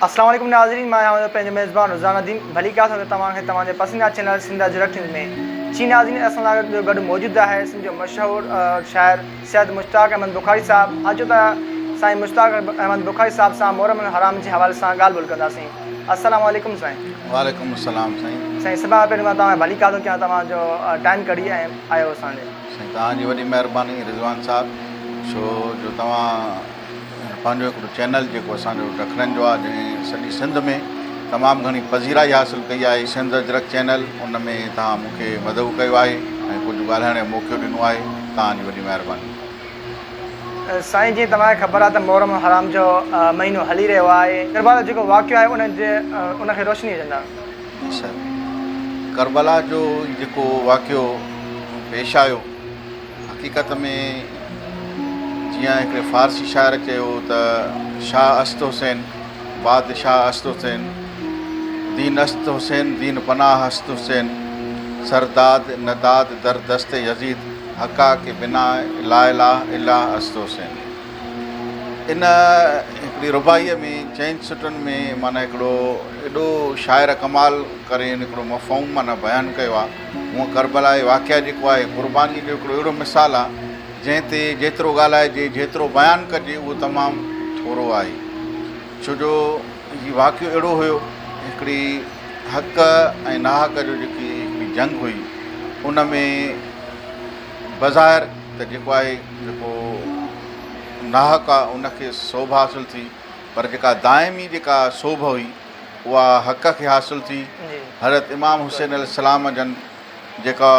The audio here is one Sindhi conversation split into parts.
السلام عليڪم ناظرين مان آهيان پنهنجو ميزبان رضا نديم ڀليڪار سان توهان کي توهان جي پسنديده چينل سنڌ اجرڪ نيوز ۾ جي ناظرين اسان سان گڏ موجود آهي سنڌ جو مشهور شاعر سيد مشتاق احمد بخاري صاحب اچو ته سائين مشتاق احمد بخاري صاحب سان محرم الحرام جي حوالي سان ڳالهه ٻولهه ڪنداسين السلام عليڪم سائين. وعليڪم السلام سائين. سائين سڀ کان پهرين مان توهان کي ڀليڪار ٿو ڪيان توهان جو ٽائيم ڪڍي ۽ آيو اسان ڏي. سائين توهان جي وڏي مهرباني رضوان صاحب ڇو جو توهان پنهنجو هڪڙو چينل جيڪو اسان جو ڊکڻن جو آهي جنهن سڄي سنڌ ۾ تمام گهڻي پذيرائي حاصل ڪئي آهي سنڌ اجرڪ چينل ان ۾ توهان مون کي مدعو ڪيو آهي ۽ ڪجهه ڳالهائڻ جو موقعو ڏنو آهي توهان جي وڏي مهرباني. سائين جيئن توهان کي خبر آهي ته محرم الحرام جو مهينو هلي رهيو آهي ڪربلا جو جيڪو واقعو آهي ان جي ان کي روشني وجهندا. جي سر ڪربلا جو جيڪو واقعو پيش آيو حقيقت ۾ جيئن هڪڙي فارسي شاعر چيو ته شاهه است حسين بادشاهه است حسين دين است حسين دين پناهه است حسين سرداد نداد در دست يزيد حقا ڪي بنا لا اله الا است حسين ان هڪڙي رباعيء ۾ چئن سٽن ۾ معنيٰ هڪڙو ايڏو شاعر ڪمال ڪري هڪڙو مفهوم معنيٰ بيان ڪيو آهي هونء ڪربلا جي واقعا جيڪو آهي قربانيء جو هڪڙو اهڙو مثال آهي جنهن تي جيترو ڳالهائجي جيترو بيان ڪجي اهو تمام ٿورو آهي ڇو جو هي واقعو اهڙو هيو هڪڙي حق ۽ ناحق جو جيڪي هڪڙي جنگ هئي ان ۾ بظاهر ته جيڪو آهي جيڪو ناحق آهي ان کي سوڀ حاصل ٿي پر جيڪا دائمي جيڪا سوڀ هئي اها حق کي حاصل ٿي حضرت امام حسين عليه السلام جن جيڪا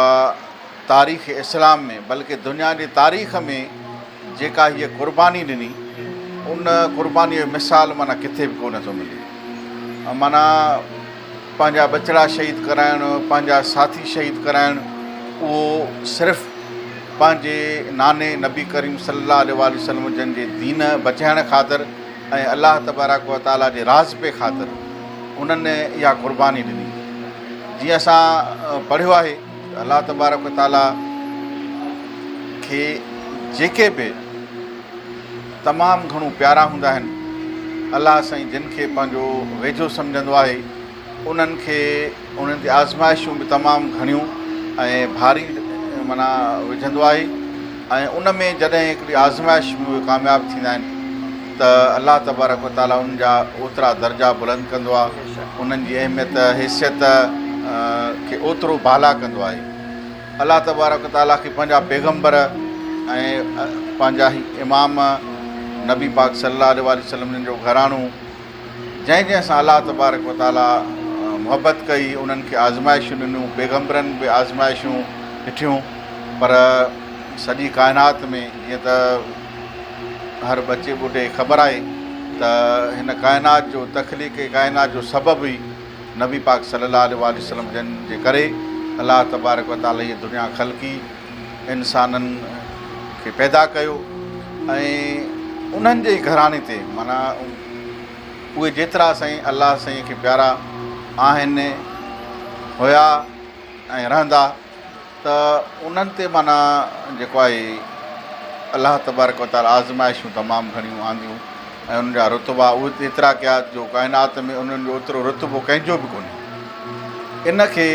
تاريخ اسلام ۾ بلڪه دنيا جي تاريخ ۾ جيڪا هيء قرباني ڏني ان قربانيء جو مثال معنيٰ ڪٿي به ڪونه ٿو ملي. معنيٰ پنهنجا ٻچڙا شهيد ڪرائڻ، پنهنجا ساٿي شهيد ڪرائڻ اهو صرف پنهنجي ناني نبي ڪريم صلي الله عليه واٰله وسلم جن جي دين بچائڻ خاطر ۽ الله تبارڪ و تعاليٰ جي راضپي خاطر انهن اها قرباني ڏني. جيئن اسان پڙهيو آهي ته الله تبارڪ و تعاليٰ کي جيڪي به تمام گهڻو پيارا هوندا آهن، الله سائين جن کي پنهنجو ويجهو سمجهندو آهي، انهن کي انهن تي آزمائشون به تمام گهڻيون ۽ ڀاري معنيٰ وجهندو آهي ۽ ان ۾ جڏهن هڪڙي آزمائش ۾ اهي ڪامياب ٿيندا آهن ته الله تبارڪ و تعاليٰ انهن جا اوترا درجا بلند ڪندو آهي، انهن جي اهميت، حيثيت کي اوترو بالا ڪندو آهي. الله تبارڪ و تعاليٰ کي پنهنجا پيغمبر ۽ پنهنجا هي امام نبي پاڪ صلي الله عليه واٰله وسلم جن جو گهراڻو جنهن جنهن سان الله تبارڪ و تعاليٰ محبت ڪئي انهن کي آزمائشون ڏنيون پيغمبرن به آزمائشون ڏٺيون پر سڄي ڪائنات ۾ جيئن ته هر ٻچي ٻڍي خبر آهي ته هن ڪائنات جو تخليق ڪائنات جو سبب ئي نبي پاڪ صلي الله عليه واٰله وسلم جن جي ڪري الله تبارڪ و تعالي هيء دنيا خلقي انسانن کي پيدا ڪيو ۽ انهن جي گهراڻي تي معنيٰ اهي جيترا سائين الله سائين کي پيارا آهن هيا ۽ رهندا ته انهن تي معنيٰ جيڪو آهي الله تبارڪ و تعاليٰ آزمائشون تمام گهڻيون آنديون ۽ انهن جا رتبا اهي ايترا ڪيا جو ڪائنات ۾ انهن جو اوترو رتبو ڪنهن جو به ڪونهي ان کي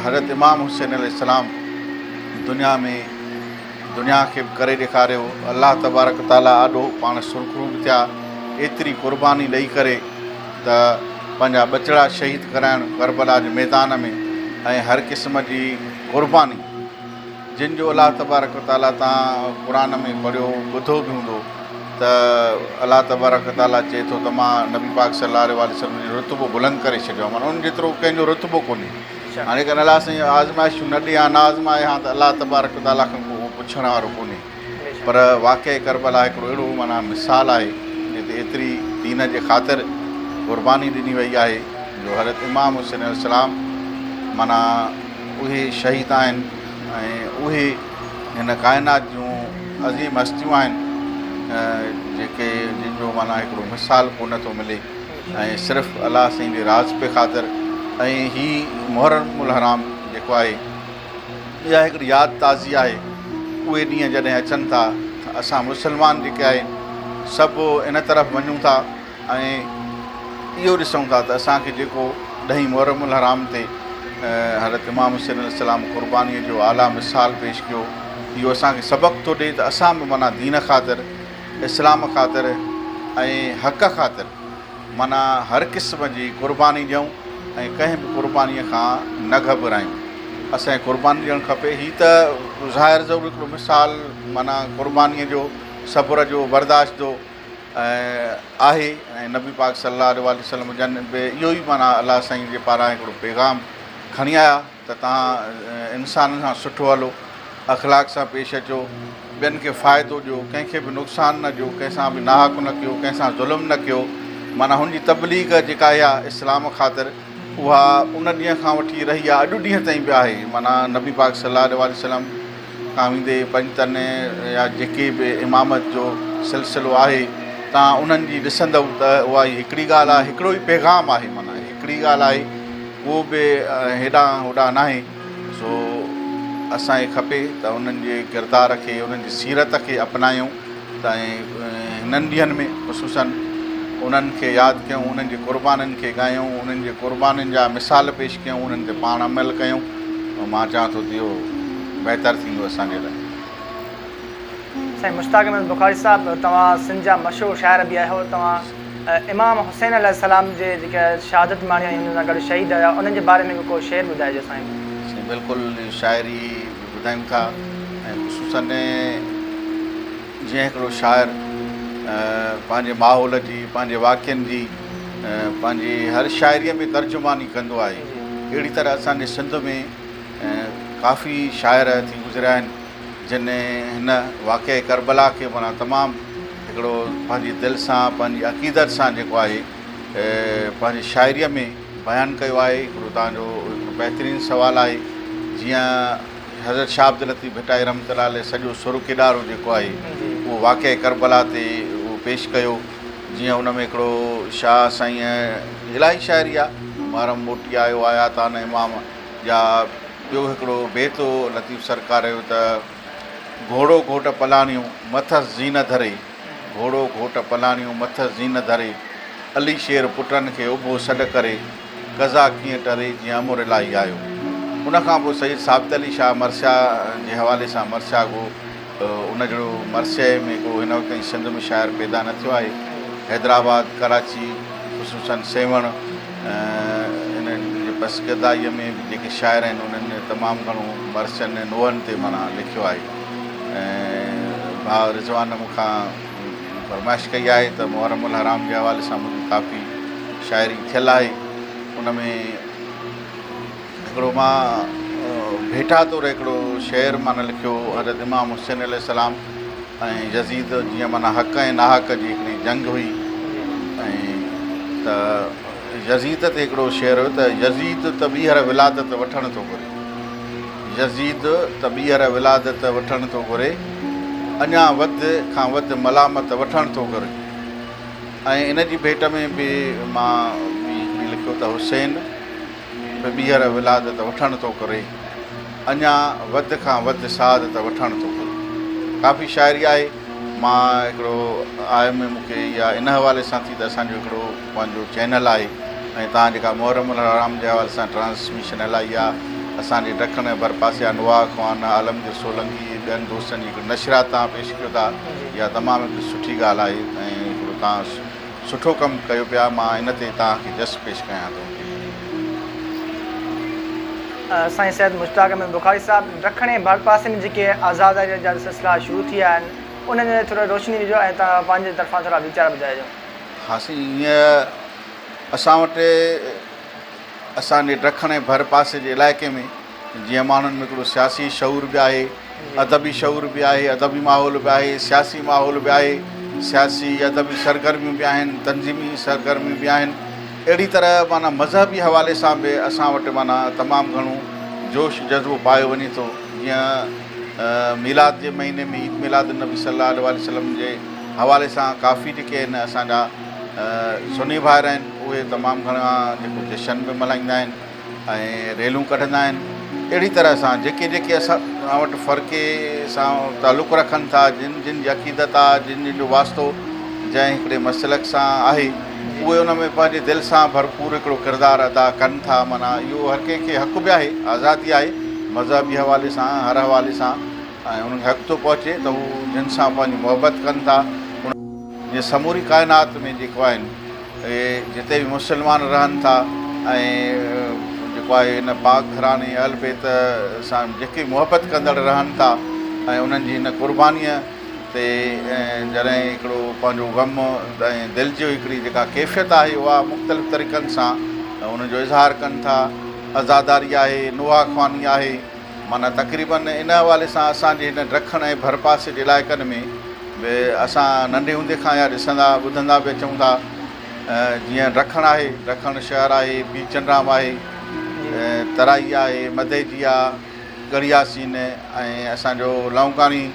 حضرت امام حسين عليه السلام دنيا ۾ دنيا کي به ڪري ڏيکاريو الله تبارڪ تعاليٰ آڏو پاڻ سرخرو به ٿيا ايتري قرباني ڏئي ڪري ته پنهنجا ٻچڙا شهيد ڪرائڻ ڪربلا جي ميدان ۾ ۽ هر قسم جي قرباني جن جو الله تبارڪ وتعاليٰ تان قرآن ۾ پڙهيو ٻڌو به هوندو ته الله تبارڪ وتعاليٰ چئي ٿو ته مان نبي پاڪ صلي الله عليه وآله وسلم جو رتبو بلند ڪري ڇڏيو آهي معنيٰ ان جيترو ڪنهن جو رتبو ڪونهي هاڻي جيڪڏهن الله سائين آزمائشون نه ڏي ها نه آزمائي ها ته الله تبارڪ وتعاليٰ کان ڪو پڇڻ وارو ڪونهي پر واقعي ڪربلا هڪڙو اهڙو معنيٰ مثال آهي جتي ايتري دين جي خاطر قرباني ڏني وئي آهي جو حضرت امام حسين عليه السلام معنيٰ اهي شهيد آهن ۽ اهي هن ڪائنات جون عظيم هستيون آهن جيڪي جن جو معنيٰ هڪڙو مثال ڪونه ٿو ملي ۽ صرف الله سائين جي راضپي خاطر ۽ هي محرم الحرام جيڪو آهي اها هڪڙي ياد تازي آهي. اهي ڏينهن جڏهن اچن ٿا ته اسان مسلمان جيڪي آهن سڀ ان طرف وڃون ٿا ۽ اهو ڏسون ٿا ته اسان کي جيڪو ڏهين محرم الحرام تي حضرت امام حسين عليه السلام قربانيء جو اعليٰ مثال پيش ڪيو، اهو اسان کي سبق ٿو ڏئي ته اسان به معنيٰ دين خاطر، اسلام خاطر ۽ حق خاطر معنيٰ هر قسم جي قرباني ڏيون ۽ ڪنهن به قربانيء کان نه گهٻرايون. اسان کي قرباني ڏيڻ کپي. هي ته ظاهر ضرور هڪڙو مثال معنيٰ قربانيء جو، صبر جو، برداشت جو آهي ۽ نبي پاڪ صلي الله عليه واٰله وسلم جن به اهو ئي معنيٰ الله سائين جي پاران هڪڙو پيغام کڻي آيا ته توهان انسانن سان سٺو هلو، اخلاق سان پيش اچو، ٻين کي فائدو ڏيو، ڪنهن کي به نقصان نه ڏيو، ڪنهن سان به ناحق نه ڪيو، ڪنهن سان ظلم نه ڪيو، معنيٰ هن جي تبليغ جيڪا آهي اسلام خاطر اها ان ڏينهن کان وٺي رهي آهي اڄ ڏينهن تائين به آهي، معنيٰ نبي پاڪ صلي الله عليه واٰله وسلم کان ويندي پنجتن يا جيڪي به امامت جو سلسلو آهي تان انهن جي ڏسندؤ ته اها ئي هڪڙي ڳالهه آهي، هڪڙو ئي پيغام آهي، معنيٰ هڪڙي ڳالهه آهي، ڪو به هيڏانهن هوڏانهن ناهي. سو اسان کي کپي ته انهن جي ڪردار کي، انهن جي سيرت کي اپنايون ته ۽ هنن ڏينهن ۾ خصوصاً انهن کي ياد ڪيون، انهن جي قربانين کي ڳايون، انهن جي قربانين جا مثال پيش ڪيون، انهن تي پاڻ عمل ڪيون. مان چوان ٿو ته اهو بهتر ٿيندو اسان جي لاء. سائين مشتاق احمد بخاري صاحب توهان سنڌ جا مشهور شاعر به آهيو توهان امام حسين عليه السلام جي جيڪا شهادت ماڻي ۽ انهن سان گڏ شهيد آيا انهن جي باري ۾ به ڪو شعر ٻڌائجو سائين. سائين بلڪل شاعري به ٻڌايون ٿا ۽ خصوصا جيئن هڪڙو شاعر پنهنجي ماحول جي پنهنجي واقعن جي پنهنجي هر شاعريء ۾ ترجماني ڪندو آهي اهڙي طرح اسان جي سنڌ ۾ ڪافي شاعر ٿي گذريا آهن جن هن واقعي ڪربلا کي معنيٰ تمام هڪڙو پنهنجي دل سان پنهنجي عقيدت سان جيڪو آهي پنهنجي شاعريء ۾ بيان ڪيو آهي هڪڙو توهان جو هڪڙو بهترين سوال آهي جيئن حضرت شاهه عبداللطيف ڀٽائي رحمة الله عليه سڄو سر ڪيڏارو جيڪو آهي اهو واقعي ڪربلا تي اهو پيش ڪيو جيئن ان ۾ هڪڙو شاهه سائينء الاهي شاعري آهي محرم موٽي آيو آيا تان امام يا ٻيو هڪڙو بيت هو لطيف سرڪار جو ته گهوڙو گهوٽ پلاڻيون مٿس زين ڌري، گهوڙو گهوٽ پلاڻيون مٿس زين ڌري، علي شير پٽن کي اڀو سڏ ڪري، قضا ڪيئن ٽري جيئن امر الاهي آيو. ان کان پوء سيد ثابت علي شاهه مرثيا جي حوالي سان مرثيا گو ان جهڙو مرثيي ۾ ڪو هن وقت تائين سنڌ ۾ شاعر پيدا نه ٿيو آهي. حيدرآباد، ڪراچي خصوصاً سيوهڻ انهن جي پسگردائيء ۾ به جيڪي شاعر آهن انهن تمام گهڻو مرثين ۽ نوحن تي معنيٰ لکيو آهي ۽ ڀاء رضوان مون کان فرمائش ڪئي آهي ته محرم الحرام جي حوالي سان منهنجي ڪافي شاعري ٿيل آهي ان ۾ هڪڙو مان ڀيٽا طور هڪڙو شعر معنيٰ لکيو حضرت امام حسين عليه السلام ۽ يزيد جيئن معنيٰ حق ۽ ناحق جي هڪڙي جنگ هئي ۽ ته يزيد تي هڪڙو شعر هيو ته يزيد ته ٻيهر ولادت وٺڻ ٿو گهري يزيد ته ٻيهر ولادت وٺڻ ٿو گهري اڃا وڌ کان وڌ ملامت وٺڻ ٿو گهري ۽ ان جي ڀيٽ ۾ به مان ٻي هڪڙي لکيو ته حسين به ٻيهر ولادت وٺڻ ٿو ڪري، اڃا وڌ کان وڌ سعادت وٺڻ ٿو گهري. ڪافي شاعري آهي. مان هڪڙو آء ۾ مون کي اها ان حوالي سان ٿي ته اسان جو هڪڙو پنهنجو چينل آهي ۽ توهان جيڪا محرم الحرام جي حوالي سان ٽرانسميشن هلائي آهي اسان جي ڏکڻ ۽ ڀرپاسي جا نوحا خوان، عالمگير سولنگي ۽ ٻين دوستن جي هڪڙي نشريات توهان پيش ڪيو ٿا اها تمام هڪڙي سٺي ڳالهه آهي ۽ هڪڙو توهان سٺو ڪم ڪيو پيا مان ان تي توهان کي جس پيش ڪيان ٿو. سائين سيد مشتاق احمد بخاري صاحب ڏکڻ ۽ ڀرپاسي ۾ جيڪي آزاداري جا سلسلا شروع ٿي ويا آهن انهن تي ٿورو روشني وجهو ۽ توهان پنهنجي طرفان ٿورا ويچار ٻڌائجو. ها سائين ائين اسان وٽ اسان جي ڏکڻ ۽ ڀرپاسي جي علائقي ۾ جيئن ماڻهن ۾ هڪڙو سياسي شعور به آهي، ادبي شعور به آهي، ادبي ماحول به آهي، سياسي ماحول به آهي، سياسي ادبي سرگرميون به آهن، تنظيمي سرگرميون به آهن، اهڙي طرح معنيٰ مذهبي حوالي سان به اسان وٽ معنيٰ تمام گهڻو جوش جذبو پايو وڃي ٿو، جيئن ميلاد جي مهيني ۾ عيد ميلاد النبي صلي الله عليه واٰله وسلم جي حوالي سان ڪافي جيڪي آهن اسان جا سني ڀائر آهن اهي تمام گهڻا جيڪو جشن به ملهائيندا آهن. ۽ ريلون ڪڍندا آهن اهڙي طرح سان جيڪي جيڪي اسان وٽ فرقي سان تعلق رکن ٿا جن جن جي عقيدت آهي جن جن جو واسطو جنهن هڪڙي مسلڪ سان آهي اهي ان ۾ پنهنجي دل سان ڀرپور هڪڙو ڪردار ادا ڪن ٿا معنيٰ اهو هر ڪنهن کي حق به آهي آزادي آهي مذهبي حوالي سان هر حوالي سان ۽ انهن کي حق ٿو پهچي ته هو جن سان پنهنجي محبت ڪن ٿا ان جي سموري ڪائنات ۾ جيڪو آهن اهي جتي به مسلمان رهن ٿا ۽ جيڪو آهي هن پاڪ گهراڻي اهل بيت سان جيڪي محبت ڪندڙ رهن ٿا ۽ انهن جي هن قربانيء تي جڏهن هڪڙو پنهنجو غم ۽ دل جي هڪڙي جيڪا ڪيفيت آهي اها مختلف طريقن سان ان جو اظهار ڪن ٿا عزاداري آهي نوحا خواني آهي معنيٰ تقريبن ان حوالي سان اسان جي هن ڊکڻ ۽ ڀرپاسي جي علائقن ۾ به اسان ننڍي هوندي کان اها ڏسندا ٻڌندا به اچون ٿا جيئن ڊکڻ آهي ڊکڻ شهر آهي پير چنڊرام آهي ترائي آهي مديجي آ ڳڙهياسين ۽ اسان جو لونڪاڻي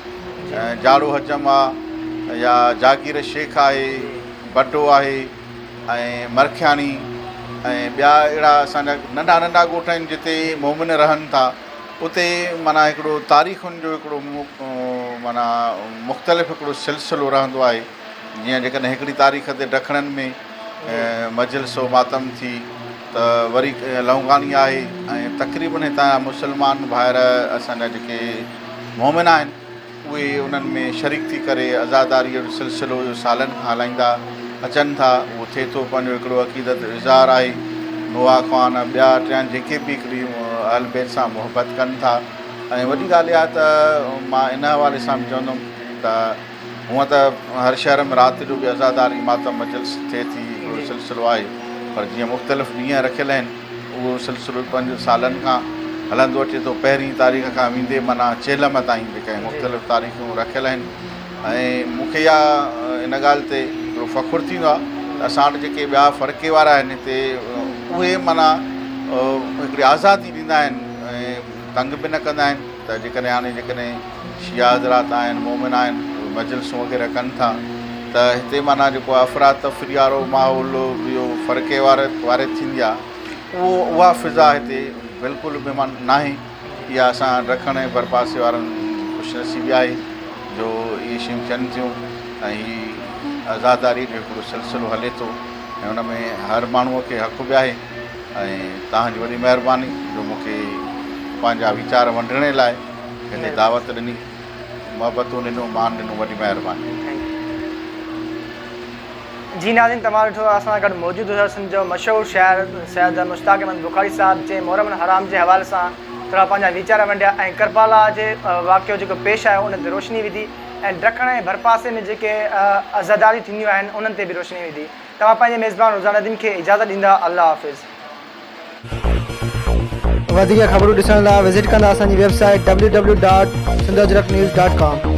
جاڙو حجم آ يا جاگير شيخ آهي بڊو آهي ۽ مرکياڻي ۽ ٻيا اهڙا اسان جا ننڍا ننڍا ڳوٺ آهن جتي مومن رهن ٿا اتي معنيٰ هڪڙو تاريخن جو هڪڙو معنيٰ مختلف هڪڙو سلسلو رهندو آهي جيئن جيڪڏهن هڪڙي تاريخ تي ڊکڻن ۾ مجلس و ماتم ٿي ته وري لونگاڻي آهي ۽ تقريبن هتان جا مسلمان ڀائر اسان جا جيڪي مومن آهن اهي انهن ۾ شريڪ ٿي ڪري عزاداريء جو سلسلو اهو سالن کان هلائيندا اچن ٿا. اهو ٿئي ٿو پنهنجو هڪڙو عقيدت جو اظهار آهي. نوحا خوان ٻيا ٽيان جيڪي به هڪڙي اهل بيت سان محبت ڪن ٿا ۽ وڏي ڳالهه اها ته مان ان حوالي سان به چوندم ته هونء ته هر شهر ۾ رات جو به عزاداري ماتم مجلس ٿئي ٿي هڪڙو سلسلو آهي پر جيئن مختلف ڏينهن رکيل آهن اهو سلسلو پنج سالن کان هلندو اچي ٿو. پهرين تاريخ کان ويندي معنيٰ چهلم تائين جيڪي مختلف تاريخون رکيل آهن ۽ مون کي اها ان ڳالهه تي هڪڙو فخر ٿيندو آهي ته اسان وٽ جيڪي ٻيا فرقي وارا آهن هتي اهي معنيٰ هڪڙي آزادي ڏيندا آهن ۽ تنگ به نه ڪندا آهن ته جيڪڏهن هاڻي جيڪڏهن شيعا حضرات آهن مومن آهن اهي مجلسون وغيره ڪن ٿا ته هتي معنيٰ جيڪو افراتفري وارو ماحول اهو فرقي واري واري ٿيندي آهي اهو اها فضا هتي بلڪل به معنيٰ ناهي اها اسان ڊکڻ ۽ ڀرپاسي وارن جي خوش نصيبي آهي جو اهي شيون ٿين ٿيون ۽ هي عزاداري جو هڪڙو سلسلو هلي ٿو ۽ ان ۾ هر ماڻهوء کي حق به آهي ۽ توهان جي وڏي مهرباني جو مون کي پنهنجا ويچار ونڊڻ لاء هتي دعوت ڏني محبتون ڏنو مان ڏنو وڏي مهرباني. جي ناظرين توهان ڏٺو اسان سان گڏ موجود هيو سنڌ جو مشهور شاعر سيد مشتاق احمد بخاري صاحب جنهن محرم الحرام جي حوالي سان ٿورا پنهنجا ويچار ونڊيا ۽ ڪربلا جي واقعو جيڪو پيش آيو ان تي روشني وڌي ۽ ڊکڻ ۽ ڀرپاسي ۾ جيڪي عزاداريون ٿينديون آهن انهن تي به روشني وڌي. توهان پنهنجي ميزبان رضا نديم کي اجازت ڏيندا الله حافظ. وڌيڪ خبرون ڏسڻ لاء وزٽ ڪندا اسان جي web site www.sindhajraknews.com.